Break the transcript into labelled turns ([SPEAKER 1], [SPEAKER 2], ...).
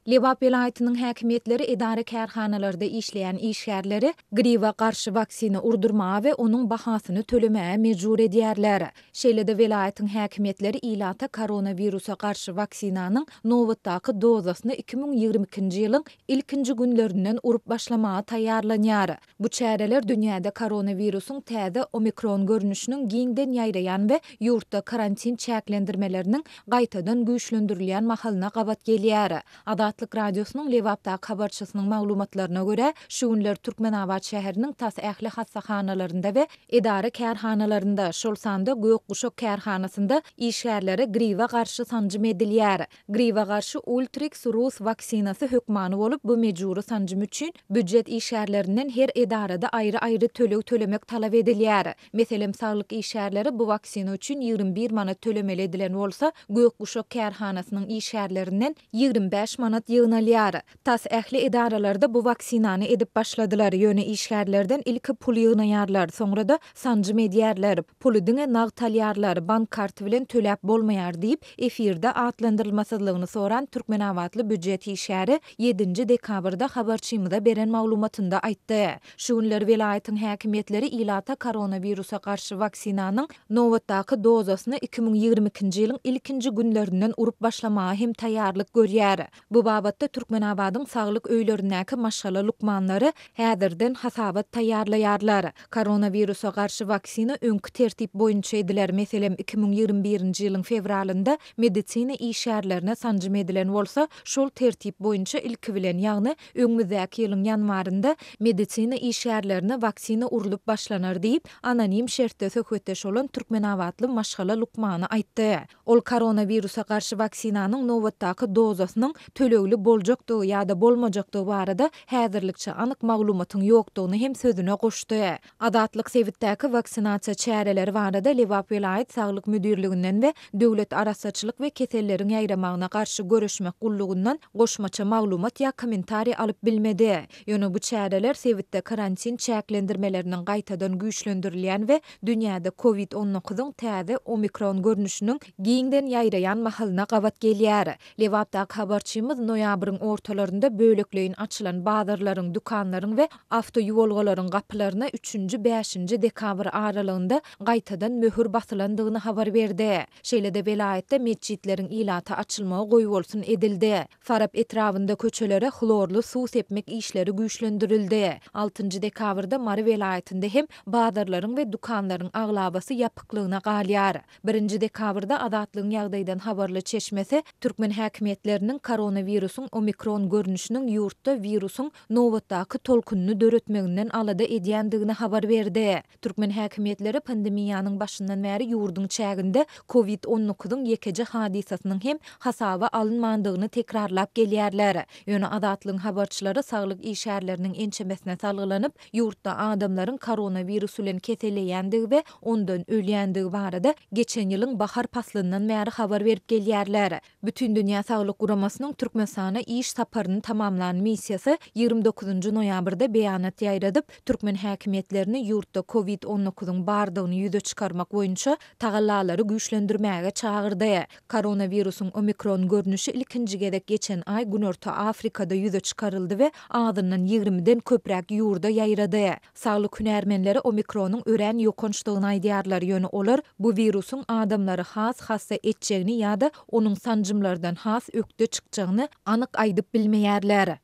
[SPEAKER 1] Lebap welaýatynyň häkimiýetleri edara-kärhanalarda işleýän işgärleri gribe garşy waksina urdurmaga we onuň bahasyny tölemäge mejbur edýärler. Şeýle-de welaýatyň häkimiýetleri ilata koronawirusa garşy waksinanyň nobatdaky dozasyny 2022-nji ýylyň ilkinji günlerinden urup başlamaga taýýarlanýar. Bu çäreler dünýäde koronawirusyň täze omikron görnüşiniň giňden ýaýraýan we ýurtda karantin çäklendirmeleriniň gaýtadan güýçlendirilýän mahalyna gabat gelýär. Azatlyk Radiosynyň Lebapdaky habarçysynyň maglumatlaryna görä, şu günler Türkmenabat şäheriniň tas ähli hassahanalarynda we edara-kärhanalarynda, şol sanda Gök guşak kärhanasynda işgärlere gribe garşy sanjym edilýär. Gribe garşy Ultrix rus waksinasy hökmany bolup, bu mejbury sanjym üçin býujet işgärlerinden her edarada aýry-aýry töleg tölemek talap edilýär. Meselem, saglyk işgärleri bu waksina üçin 21 manat tölemeli edilen bolsa, Gök guşak kärhanasynyň işgärlerinden 25 manat ýygnalýar. Tas ähli edaralarda bu waksinany edip başladylar, ýöne işgärlerden ilki pul ýygnaýarlar, soňra-da sanjym edýärler. Puly diňe nagt alýarlar, bank karty bilen töläp bolmaýar diýip, efirde atlandyrylmasyzlygyny soran türkmenabatly býujet işgäri ýedinji dekabrda habarçymyza beren maglumatynda aýtdy. Şu günler welaýatyň häkimiýetleri ilata koronawirusa garşy waksinanyň nobatdaky dozasyny 2022-nji ýylyň ilkinji günlerinden urup başlamaga hem taýýarlyk görýär. Bu babatda Türkmenabadyň saglyk öýlerindäki maşgala lukmanlary häzirden hasabat taýýarlaýarlar. Koronawirusa garşy waksina öňki tertip boýunça ediler, meselem, 2021-nji ýylyň fewralynda medisina işgärlerine sanjym edilen bolsa, şol tertip boýunça ilki bilen, ýagny öňümizdäki ýylyň ýanwarynda medisina işgärlerine waksina urlup başlanar diýip, anonim şertde söhbetdeş bolan türkmenabatly maşgala lukmany aýtdy. Ol koronawirusa garşy waksinanyň nobatdaky dozasynyň tölegli boljakdygy ýa-da bolmajakdygy barada häzirlikçe anyk maglumatyň ýokdugyny hem sözüne goşdy. Azatlyk sebitdäki waksinasiýa çäreleri barada Lebap welaýat saglyk müdirliginden we Döwlet arassaçylyk we keselleriň ýaýramagyna garşy göreşmek gullugyndan goşmaça maglumat ýa kommentariý alyp bilmedi. Ýöne bu çäreler sebitde karantin çäklendirmeleriniň gaýtadan güýçlendirilýän we dünýäde Covid on dokuzyň täze omikron görnüşiniň giňden ýaýraýan mahalyna gabat gelýär. Lebapdaky habarçymyz noýabryň ortalarynda bölekleýin açylan bazarlaryň, dükanlaryň we awtoýuwalgalaryň gapylaryna üçünji, bäşinji dekabr aralygynda gaýtadan möhür basylandygyny habar berdi. Şeýle-de welaýatda metjitleriň ilata açylmagy goýbolsun edildi. Farap etrabynda köçelere hlorly suw sepmek işleri güýçlendirildi. Altynjy dekabrda Mary welaýatynda hem bazarlaryň we dükanlaryň aglabasy ýapyklygyna galýar. Birinji dekabrda Azatlygyň ýagdaýdan habarly çeşmesi türkmen häkimiýetleriniň koronawirusyň omikron görnüşiniň ýurtda wirusyň nobatdaky tolkunyny döretmeginden alada edýändigini habar berdi. Türkmen häkimiýetleri pandemiýanyň başyndan bäri ýurduň çäginde Covid on dokuzyň ýekeje hadysasynyň hem hasaba alynmandygyny tekrarlap gelýärler. Ýöne Azatlygyň habarçylary saglyk işgärleriniň ençemesine salgylanyp, ýurtda adamlaryň koronawirus bilen keselleýändigi we ondan ölýändigi barada geçen ýylyň bahar paslyndan bäri habar berip gelýärler. Bütindünýä Saglyk Guramasynyň Türkmenistana iş saparyny tamamlan missiýasy 29 noýabrda beýanat ýaýradyp, türkmen häkimiýetlerini ýurtda Covid on dokuzyň bardygyny ýüze çykarmak boýunça tagallalary güýçlendirmäge çagyrdy. Koronawirusyň omikron görnüşi ilkinji gezek geçen aý Günorta Afrikada ýüze çykaryldy we azyndan ýigrimiden köpräk ýurda ýaýrady. Saglyk hünärmenleri omikronyň örän ýokançdygyny aýdýarlar, ýöne olar bu wirusyň adamlary has hassa etjegini ýa-da onuň sanjymlardan has ökde çykjagyny anyk aýdyp bilmeýärler.